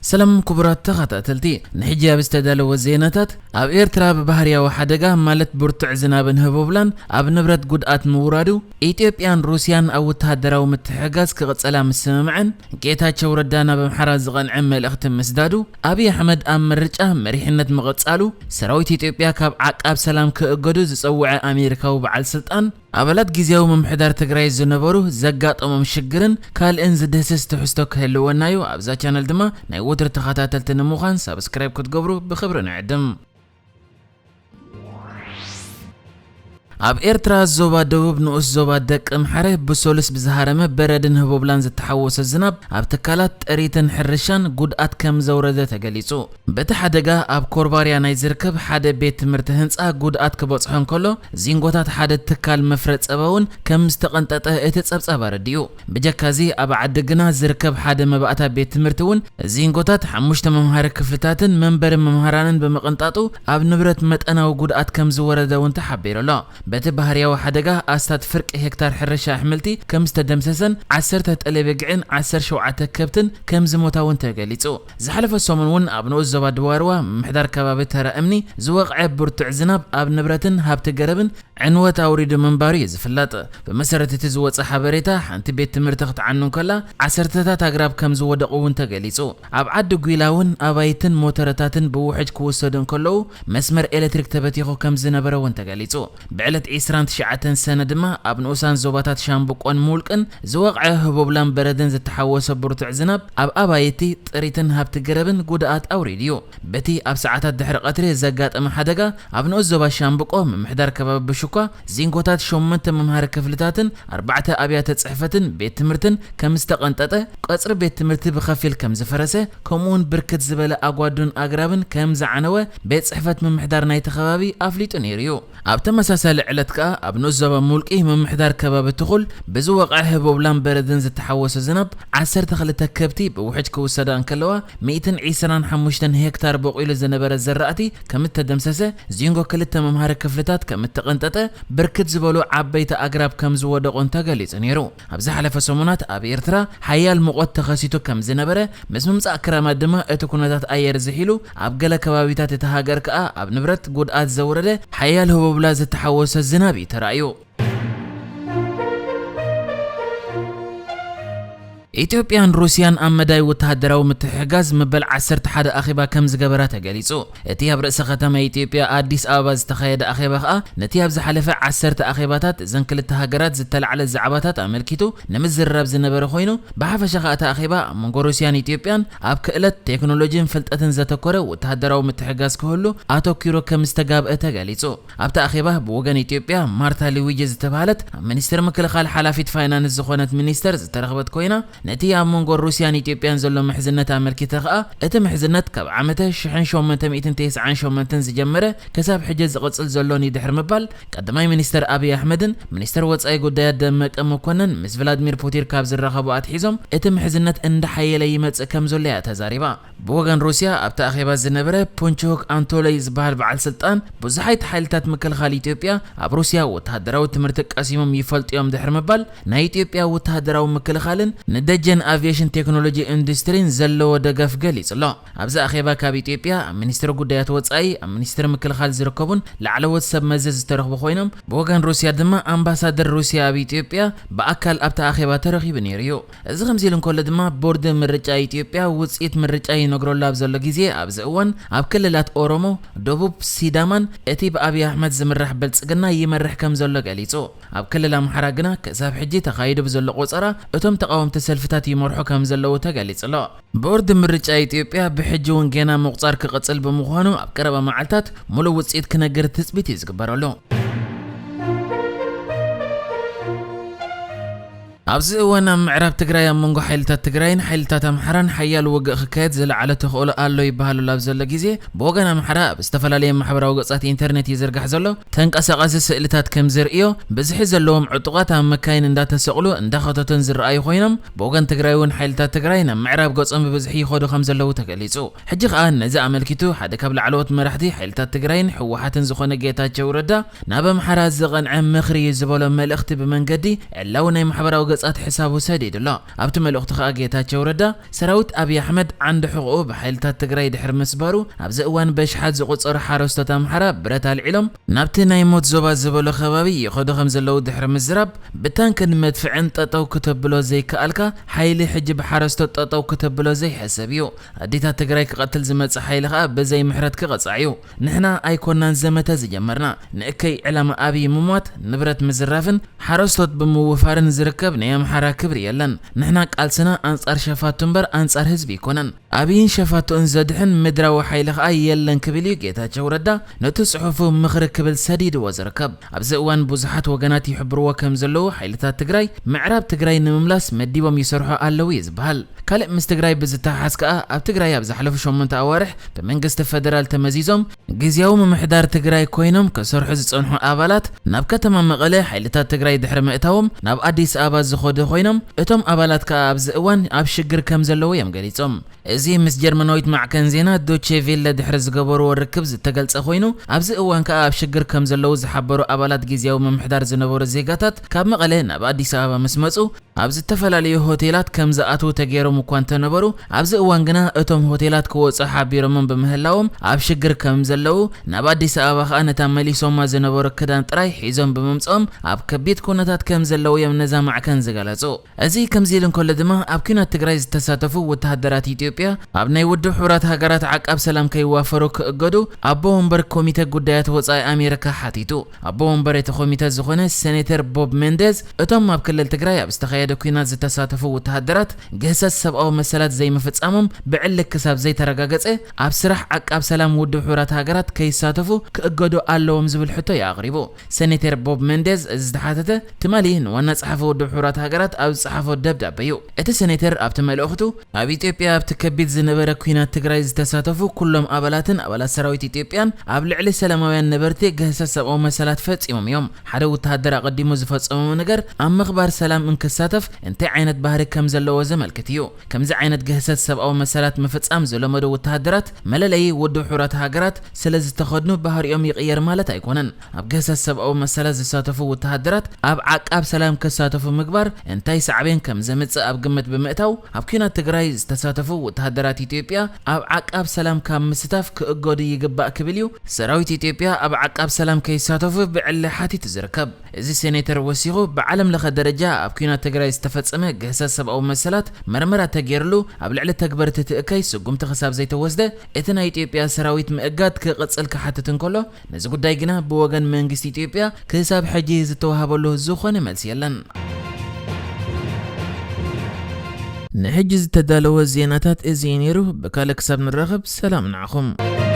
ሰላም ክቡራት ተኸታተልቲ፣ ንሕጂ ኣብ ዝተዳለወ ዜናታት፣ ኣብ ኤርትራ ብባህርያዊ ሓደጋ ማለት ብርቱዕ ዝናብን ህቦብላን ኣብ ንብረት ጉድኣት ምውራዱ፣ ኢትዮጵያን ሩስያን ኣብ ወተሃደራዊ ምትሕግጋዝ ክቕጸላ ምስምምዐን፣ ጌታቸው ረዳ ናብ ኣምሓራ ዝቐንዐ መልእኽቲ ምስዳዱ፣ ኣብይ ኣሕመድ ኣብ ምርጫ መሪሕነት ምቕጻሉ፣ ሰራዊት ኢትዮጵያ ካብ ዓቃብ ሰላም ክእገዱ ዝጸውዐ ኣሜሪካዊ በዓል ስልጣን፣ ኣባላት ግዝያዊ ምምሕዳር ትግራይ ዝነበሩ ዘጋጠሞም ሽግርን ካልእን ዝድህስስ ትሕዝቶ ክህልወና እዩ። ኣብዛ ቻነል ድማ ናይ ወትሩ ተኸታተልቲ ንምዃን ሳብስክራይብ ክትገብሩ ብኽብሪ ንዕድም። ኣብ ኤርትራ ዞባ ደቡብ ንኡስ ዞባ ደቂ ምሓረ ብሰሉስ ብዝሃረመ በረድን ህቦብላን ዝተሓወሰ ዝናብ ኣብ ትካላት ጥሪትን ሕርሻን ጉድኣት ከም ዘውረደ ተገሊጹ። በቲ ሓደጋ ኣብ ኮርባርያ ናይ ዝርከብ ሓደ ቤት ትምህርቲ ህንጻ ጉድኣት ክበጽሖ እንከሎ፣ ዚንጎታት ሓደ ትካል መፍረ ጸባ እውን ከም ዝተቐንጠጠ እቲ ጸብጻብ ኣረዲኡ። ብጀካዚ ኣብ ዓዲ ግና ዝርከብ ሓደ መባእታ ቤት ትምህርቲ እውን ዚንጎታት ሓሙሽተ መምሃሪ ክፍልታትን መንበሪ መምሃራንን ብምቕንጣጡ ኣብ ንብረት መጠናዊ ጉድኣት ከም ዝወረደ እውን ተሓቢሩ ኣሎ። በቲ ባህርያዊ ሓደጋ ኣስታት ፍርቂ ሄክታር ሕርሻ ኣሕምልቲ ከም ዝተደምሰሰን ዓሰርተ ጠለቤግዕን ዓሰርተ ሸውዓተ ከብትን ከም ዝሞታ እውን ተገሊጹ። ዝሓለፈ ሰሙን እውን ኣብ ንኡስ ዞባ ድዋርዋ ምምሕዳር ከባቢ ተራ እምኒ ዝወቕዐ ብርቱዕ ዝናብ ኣብ ንብረትን ሃብቲ ገረብን ዕንወት ኣውሪዱ ምንባሩ እዩ ዝፍለጥ። ብመሰረት እቲ ዝወጸ ሓበሬታ፣ ሓንቲ ቤት ትምህርቲ ክትዓኑ እንከላ ዓሰርተታት ኣግራብ ከም ዝወደቑ እውን ተገሊጹ። ኣብ ዓዲ ጒላ እውን ኣባይትን ሞተረታትን ብውሕጅ ክውሰዱ እንከለዉ፣ መስመር ኤሌክትሪክ ተበቲኹ ከም ዝነበረ እውን ተገሊጹ። ብዕለት ዕስራን ትሽዓተን ሰነ ድማ ኣብ ንኡሳን ዞባታት ሻምብቆን ሙውልቅን ዝወቕዐ ህቦብላን በረድን ዝተሓወሰ ብርቱዕ ዝናብ ኣብ ኣባይቲ፣ ጥሪትን ሃብቲ ገረብን ጉድኣት ኣውሪዱ እዩ። በቲ ኣብ ሰዓታት ድሕሪ ቀትሪ ዘጋጠመ ሓደጋ፣ ኣብ ንኡስ ዞባ ሻምብቆ ምምሕዳር ከባቢ ብሽኳ ዚንጎታት ሸሞንተ መምሃሪ ክፍልታትን ኣርባዕተ ኣብያተ ጽሕፈትን ቤት ትምህርትን ከም ዝተቐንጠጠ፣ ቀጽሪ ቤት ትምህርቲ ብኸፊል ከም ዝፈረሰ፣ ከምኡውን ብርክት ዝበለ ኣጓዱን ኣግራብን ከም ዝዓነወ ቤት ጽሕፈት ምምሕዳር ናይቲ ከባቢ ኣፍሊጡ ነይሩ እዩ። ኣብ ተመሳሳሊ ዕለት ከኣ ኣብ ንኡስ ዞባ ሙልቂ ምምሕዳር ከባቢ ትኹል ብዝወቕዐ ህቦብላን በረድን ዝተሓወሰ ዝናብ ዓሰርተ ክልተ ከብቲ ብውሕጅ ክውሰዳ እንከለዋ፣ ሚእትን ዕስራን ሓሙሽተን ሄክታር በቑሉ ዝነበረ ዘራእቲ ከም እተደምሰሰ፣ ዚንጎ ክልተ መምሃሪ ክፍልታት ከም እተቐንጠጠ፣ ብርክት ዝበሉ ዓበይቲ ኣግራብ ከም ዝወደቑን ተገሊጹ ነይሩ። ኣብ ዝሓለፈ ሰሙናት ኣብ ኤርትራ ሓያል ሙቐት ተኸሲቱ ከም ዝነበረ፣ ምስ ምምጻእ ክረማት ድማ እቲ ኩነታት ኣየር ዝሒሉ፣ ኣብ ገለ ከባቢታት እታ ሃገር ከኣ ኣብ ንብረት ጉድኣት ዘውረደ ሓያል ህቦብላ ዝተሓወሰ ዝናብ እዩ ተራእዩ። ኢትዮጵያን ሩስያን ኣብ መዳይ ወተሃደራዊ ምትሕግጋዝ መበል ዓሰርተ ሓደ ኣኼባ ከም ዝገበራ ተገሊጹ። እቲ ኣብ ርእሰ ከተማ ኢትዮጵያ ኣዲስ ኣበባ ዝተኻየደ ኣኼባ ከኣ ነቲ ኣብ ዝሓለፈ ዓሰርተ ኣኼባታት እዘን ክልተ ሃገራት ዝተላዕለ ዛዕባታት ኣመልኪቱ ንምዝርራብ ዝነበረ ኮይኑ፣ ብሓፈሻ ከኣ እቲ ኣኼባ ኣብ መንጎ ሩስያን ኢትዮጵያን ኣብ ክእለት፣ ቴክኖሎጂን ፍልጠትን ዘተኮረ ወተሃደራዊ ምትሕግጋዝ ክህሉ ኣተኲሩ ከም ዝተጋብአ ተገሊጹ። ኣብቲ ኣኼባ ብወገን ኢትዮጵያ ማርታ ሉዊጂ ዝተባህለት ኣብ ሚኒስቴር ምክልኻል ሓላፊት ፋይናንስ ዝኾነት ሚኒስተር ዝተረኽበት ኮይና፣ ነቲ ኣብ መንጎ ሩስያን ኢትዮጵያን ዘሎ ምሕዝነት ኣመልኪታ ከኣ፣ እቲ ምሕዝነት ካብ ዓመተ ሽሕን ሸሞንተ ሚእትን ተስዓን ሸሞንተን ዝጀመረ ክሳብ ሕጂ ዝቕጽል ዘሎን እዩ ድሕሪ ምባል፣ ቀዳማይ ሚኒስተር ኣብይ ኣሕመድን ሚኒስተር ወጻኢ ጉዳያት ደመቀ መኮነን ምስ ቭላድሚር ፑቲን ካብ ዝራኸቡ ኣትሒዞም እቲ ምሕዝነት እንዳሓየለ ይመጽእ ከም ዘሎ እያ ተዛሪባ። ብወገን ሩስያ ኣብቲ ኣኼባ ዝነበረ ፑንችሁክ ኣንቶሎይ ዝበሃል በዓል ስልጣን፣ ብዙሓት ሓይልታት ምክልኻል ኢትዮጵያ ኣብ ሩስያ ወተሃደራዊ ትምህርቲ ቀሲሞም ይፈልጡ እዮም ድሕሪ ምባል፣ ናይ ኢትዮጵያ ወተሃደራዊ ምክልኻልን ንደጀን ኣቪዬሽን ቴክኖሎጂ ኢንዱስትሪን ዘለዎ ደገፍ ገሊጹ ኣሎ። ኣብዚ ኣኼባ ካብ ኢትዮጵያ ኣብ ሚኒስትሪ ጉዳያት ወጻኢ፣ ኣብ ሚኒስትሪ ምክልኻል ዝርከቡን ላዕለዎት ሰብ መዚ ዝተረኽቡ ኮይኖም፣ ብወገን ሩስያ ድማ ኣምባሳደር ሩስያ ኣብ ኢትዮጵያ ብኣካል ኣብቲ ኣኼባ ተረኺቡ ነይሩ እዩ። እዚ ከምዚ ኢሉ እንከሎ ድማ፣ ቦርድ ምርጫ ኢትዮጵያ ውጽኢት ምርጫ ይነግረሉ ኣብ ዘሎ ግዜ፣ ኣብዚ እዋን ኣብ ክልላት ኦሮሞ፣ ደቡብ፣ ሲዳማን እቲ ብኣብይ ኣሕመድ ዝምራሕ ብልጽግና ይመርሕ ከም ዘሎ ገሊጹ። ኣብ ክልል ኣምሓራ ግና ክሳብ ሕጂ ተኻይዱ ብዘሎ ቆጸራ እቶም ተቓወምቲ ሰልፍታት ይመርሑ ከም ዘለዉ ተገሊጹ ኣሎ። ቦርድ ምርጫ ኢትዮጵያ ብሕጂ እውን ገና ምቑጻር ክቕጽል ብምዃኑ፣ ኣብ ቀረባ መዓልታት ሙሉእ ውጽኢት ክነግር ትጽቢት እዩ ዝግበረሉ። ኣብዚ እዋን ኣብ ምዕራብ ትግራይ ኣብ መንጎ ሓይልታት ትግራይን ሓይልታት ኣምሓራን ሓያል ውግእ ክካየድ ዝለዓለ ተኽእሎ ኣሎ ይበሃለሉ ኣብ ዘሎ ግዜ፣ ብወገን ኣምሓራ ኣብ ዝተፈላለየ ማሕበራዊ ገጻት ኢንተርኔት ይዝርጋሕ ዘሎ ተንቀሳቓሲ ስእልታት ከም ዘርእዮ፣ ብዝሒ ዘለዎም ዕጡቓት ኣብ መካይን እንዳተሰቕሉ እንዳኸተቱን ዝረኣዩ ኮይኖም፣ ብወገን ትግራይ እውን ሓይልታት ትግራይ ናብ ምዕራብ ገጾም ብብዝሒ ይኸዱ ከም ዘለዉ ተገሊጹ። ሕጂ ከኣ ነዚ ኣመልኪቱ ሓደ ካብ ላዕለዎት መራሕቲ ሓይልታት ትግራይን ህወሓትን ዝኾነ ጌታቸው ረዳ፣ ናብ ኣምሓራ ዝቐንዐ ምኽሪ እዩ ዝበሎ መልእኽቲ ብመንገዲ ዕላዊ ናይ ማሕበራዊ ጻት ሕሳቡ ሰዲዱ ኣሎ። ኣብቲ መልእኽቱ ከኣ ጌታቸው ረዳ ሰራዊት ኣብይ ኣሕመድ ዓንዲ ሕቑኡ ብሓይልታት ትግራይ ድሕሪ ምስባሩ ኣብዚ እዋን በሽሓት ዝቑጸሩ ሓረስቶት ኣምሓራ ብረት ኣልዒሎም ናብቲ ናይ ሞት ዞባ ዝበሎ ከባቢ ይኸዱ ከም ዘለዉ ድሕሪ ምዝራብ ብታንክን መድፍዕን ጠጠው ክተብሎ ዘይከኣልካ ሓይሊ ሕጂ ብሓረስቶት ጠጠው ክተብሎ ዘይሕሰብ እዩ። ኣዴታት ትግራይ ክቐትል ዝመጽእ ሓይሊ ከኣ ብዘይ ምሕረት ክቐጻዕ እዩ። ንሕና ኣይኮናን ዘመተ ዝጀመርና። ንእከይ ዕላማ ኣብይ ምሟት፣ ንብረት ምዝራፍን ሓረስቶት ብምውፋርን ዝርከብ ናይ ኣምሓራ ክብሪ የለን። ንሕና ቃልስና ኣንጻር ሸፋቱ እምበር ኣንጻር ህዝቢ ኣይኮነን። ኣብይን ሸፋቱን ዘድሕን ምድራዊ ሓይሊ ከኣ የለን ክብል እዩ ጌታቸው ረዳ ነቲ ጽሑፉ ምኽሪ ክብል ሰዲድዎ ዝርከብ። ኣብዚ እዋን ብዙሓት ወገናት ይሕብርዎ ከም ዘለዉ ሓይልታት ትግራይ ምዕራብ ትግራይ ንምምላስ መዲቦም ይሰርሑ ኣለዉ እዩ ዝበሃል። ካልእ ምስ ትግራይ ብዝተሓሓዝ ከኣ ኣብ ትግራይ ኣብ ዝሓለፉ ሸሞንተ ኣዋርሕ ብመንግስቲ ፈደራል ተመዚዞም ግዝያዊ ምምሕዳር ትግራይ ኮይኖም ክሰርሑ ዝጸንሑ ኣባላት ናብ ከተማ መቐለ ሓይልታት ትግራይ ድሕሪ ምእታዎም ናብ ኣዲስ ኣበባ ዝኸዱ ኮይኖም እቶም ኣባላት ከኣ ኣብዚ እዋን ኣብ ሽግር ከም ዘለዉ እዮም ገሊጾም። እዚ ምስ ጀርመናዊት ማዕከን ዜና ዶቼ ቬለ ድሕሪ ዝገበርዎ ርክብ ዝተገልጸ ኮይኑ ኣብዚ እዋን ከኣ ኣብ ሽግር ከም ዘለዉ ዝሓበሩ ኣባላት ግዝያዊ ምምሕዳር ዝነበሩ ዜጋታት ካብ መቐለ ናብ ኣዲስ ኣበባ ምስ መጹ ኣብ ዝተፈላለዩ ሆቴላት ከም ዝኣትዉ ተገይሮም እኳ እንተነበሩ ኣብዚ እዋን ግና እቶም ሆቴላት ክወጹ ሓቢሮሞም ብምህላዎም ኣብ ሽግር ከም ዘለዉ ናብ ኣዲስ ኣበባ ከኣ ነታ መሊሶማ ዝነበሩ ክዳን ጥራይ ሒዞም ብምምጽኦም ኣብ ከቢድ ኩነታት ከም ዘለዉ እዮም ነዛ ማዕከን ዝገለጹ። እዚ ከምዚ ኢሉ እንከሎ ድማ ኣብ ኲናት ትግራይ ዝተሳተፉ ወተሃደራት ኢትዮጵያ ኣብ ናይ ውድብ ሕቡራት ሃገራት ዓቃብ ሰላም ከይዋፈሩ ክእገዱ ኣቦ ወንበር ኮሚተ ጉዳያት ወጻኢ ኣሜሪካ ሓቲቱ። ኣቦ ወንበር እቲ ኮሚተ ዝኾነ ሴኔተር ቦብ ሜንዴዝ እቶም ኣብ ክልል ትግራይ ኣብ ዝተኻየደ ኲናት ዝተሳተፉ ወተሃደራት ግህሰት ሰብኣዊ መሰላት ዘይምፍጻሞም ብዕሊ ክሳብ ዘይተረጋገጸ ኣብ ስራሕ ዓቃብ ሰላም ውድብ ሕቡራት ሃገራት ከይሳተፉ ክእገዱ ኣለዎም ዝብል ሕቶ እዩ ኣቕሪቡ። ሴኔተር ቦብ ሜንዴዝ እዚ ዝተሓተተ ትማሊ ንዋና ጸሓፊ ውድብ ሕቡራት ሃገራት ኣብ ዝጸሓፎ ደብዳበ እዩ። እቲ ሴኔተር ኣብቲ መልእኽቱ ኣብ ኢትዮጵያ ኣብቲ ከቢድ ዝነበረ ኲናት ትግራይ ዝተሳተፉ ኩሎም ኣባላትን ኣባላት ሰራዊት ኢትዮጵያን ኣብ ልዕሊ ሰላማውያን ነበርቲ ግህሰት ሰብኣዊ መሰላት ፈጺሞም እዮም። ሓደ ወተሃደር ኣቐዲሙ ዝፈጸሞ ነገር ኣብ ምኽባር ሰላም እንክሳተፍ እንታይ ዓይነት ባህሪ ከም ዘለዎ ዘመልክት እዩ። ከምዚ ዓይነት ግህሰት ሰብኣዊ መሰላት ምፍጻም ዝለመዱ ወተሃደራት መለለዪ ውድብ ሕቡራት ሃገራት ስለ ዝተኸድኑ ባህሪኦም ይቕየር ማለት ኣይኮነን። ኣብ ግህሰት ሰብኣዊ መሰላት ዝሳተፉ ወተሃደራት ኣብ ዓቃብ ሰላም ክሳተፉ ምግባር እንታይ ሳዕቤን ከም ዘምጽእ ኣብ ግምት ብምእታው ኣብ ኲናት ትግራይ ዝተሳተፉ ወተሃደራት ኢትዮጵያ ኣብ ዓቃብ ሰላም ካብ ምስታፍ ክእገዱ ይግባእ ክብል እዩ ሰራዊት ኢትዮጵያ ኣብ ዓቃብ ሰላም ከይሳተፉ ብዕሊ ሓቲቱ ዝርከብ። እዚ ሴኔተር ወሲኹ ብዓለም ለኸ ደረጃ ኣብ ኲናት ትግራይ ዝተፈጸመ ግህሰት ሰብኣዊ መሰላት መርመራ ተገይርሉ ኣብ ልዕሊ ተግበርቲ እቲ እከይ ስጉምቲ ክሳብ ዘይተወስደ እቲ ናይ ኢትዮጵያ ሰራዊት ምእጋድ ክቕጽል ክሓትት እንከሎ ነዚ ጉዳይ ግና ብወገን መንግስቲ ኢትዮጵያ ክሳብ ሕጂ ዝተዋህበሉ ዝኾነ መልሲ የለን። ንሕጂ ዝተዳለወ ዜናታት እዚ እዩ ነይሩ። ብካልእ ክሳብ ንራኸብ ሰላም ንዓኹም።